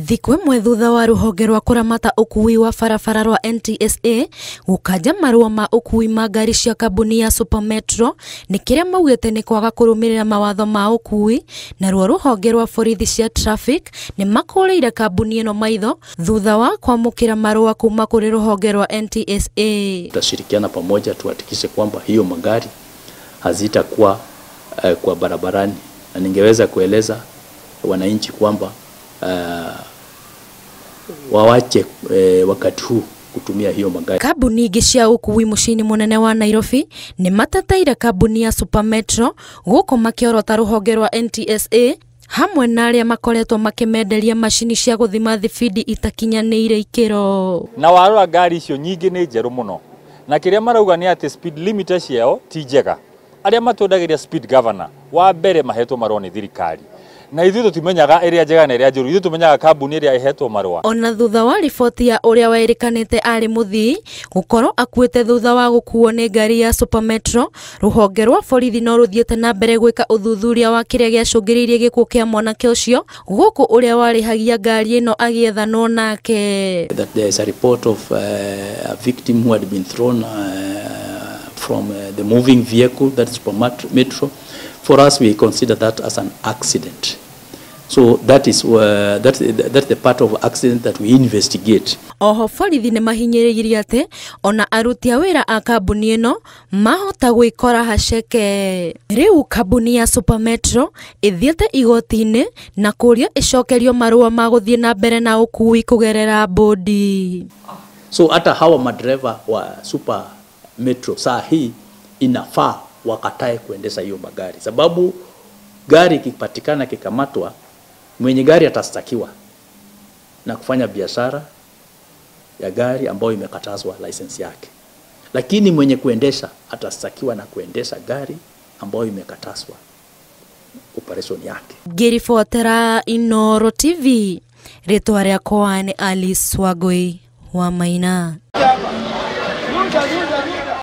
Thikũ ĩmwe thutha wa rũhonge rwa kũramata ũkuui wa barabara rwa NTSA gũkanja marũa ma ũkuui ma ngari cia kambuni ya Super Metro nĩ kĩrĩa maugĩte nĩ kwaga kũrũmĩrĩra mawatho ma ũkuui, naruo rũhonge rwa borithi cia traffic nĩ makũrĩire kambuni ĩno maitho thutha wa kwamũkĩra marũa kuma kũrĩ rũhonge rwa NTSA. Tutashirikiana pamoja tuhakikishe kwamba hiyo magari hazitakuwa kwa barabarani, na ningeweza kueleza wananchi kwamba wawache wakati huu kutumia hiyo magari. Kambuni ingĩ cia ũkuui mũciĩ-inĩ mũnene wa Nairobi nĩ mateteire kambuni ya Super Metro gũkũ makĩorota rũhonge rwa NTSA hamwe na arĩa makoretwo makĩmenderia macini cia gũthima thibindi itakinyanĩire ikĩro. Na warora ngari icio nyingĩ nĩ njerũ mũno, na kĩrĩa marauga nĩ atĩ speed limiter ciao ti njega. Arĩa matwendagĩria speed governor wa mbere mahetwo marũa nĩ thirikari, na ithuĩ tũtimenyaga ĩrĩa njega na ĩrĩa njũru, ithuĩ tũmenyaga kambuni ĩrĩa ĩhetwo marũa. Ona thutha wa riboti ya ũrĩa werĩkanĩte arĩ mũthii gũkorwo akuĩte thutha wa gũkuo nĩ ngari ya Super Metro, rũhonge rwa borithi no rũthiĩte na mbere gwĩka ũthuthuria wa kĩrĩa gĩacũngĩrĩirie gĩkuũ kĩa mwanake ũcio gũkũ ũrĩa warĩhagia ngari ĩno agĩethanwo nake. That there is a report of a victim who had been thrown from the moving vehicle, that is Super Metro. For us, we consider that as an accident. So that is that's the part of accident that we investigate. Oho borithi nĩ mahinyĩrĩirie atĩ ona aruti a wĩra a kambuni ĩno mahota gwĩkora haceke. Rĩu kambuni ya Super Metro ĩthiĩte igoti-inĩ na kũria ĩcokerio marũa ma gũthiĩ na mbere na ũkuui kũgerera bodi. So hata hawa madereva wa Super Metro saa hii inafaa wakatae kuendesha hiyo magari, sababu gari ikipatikana kikamatwa, mwenye gari atastakiwa na kufanya biashara ya gari ambayo imekatazwa license yake, lakini mwenye kuendesha atastakiwa na kuendesha gari ambayo imekatazwa operation yake. Ngĩribotera Inooro TV, rĩtwa rĩakwa nĩ Alice Wangui wa Maina.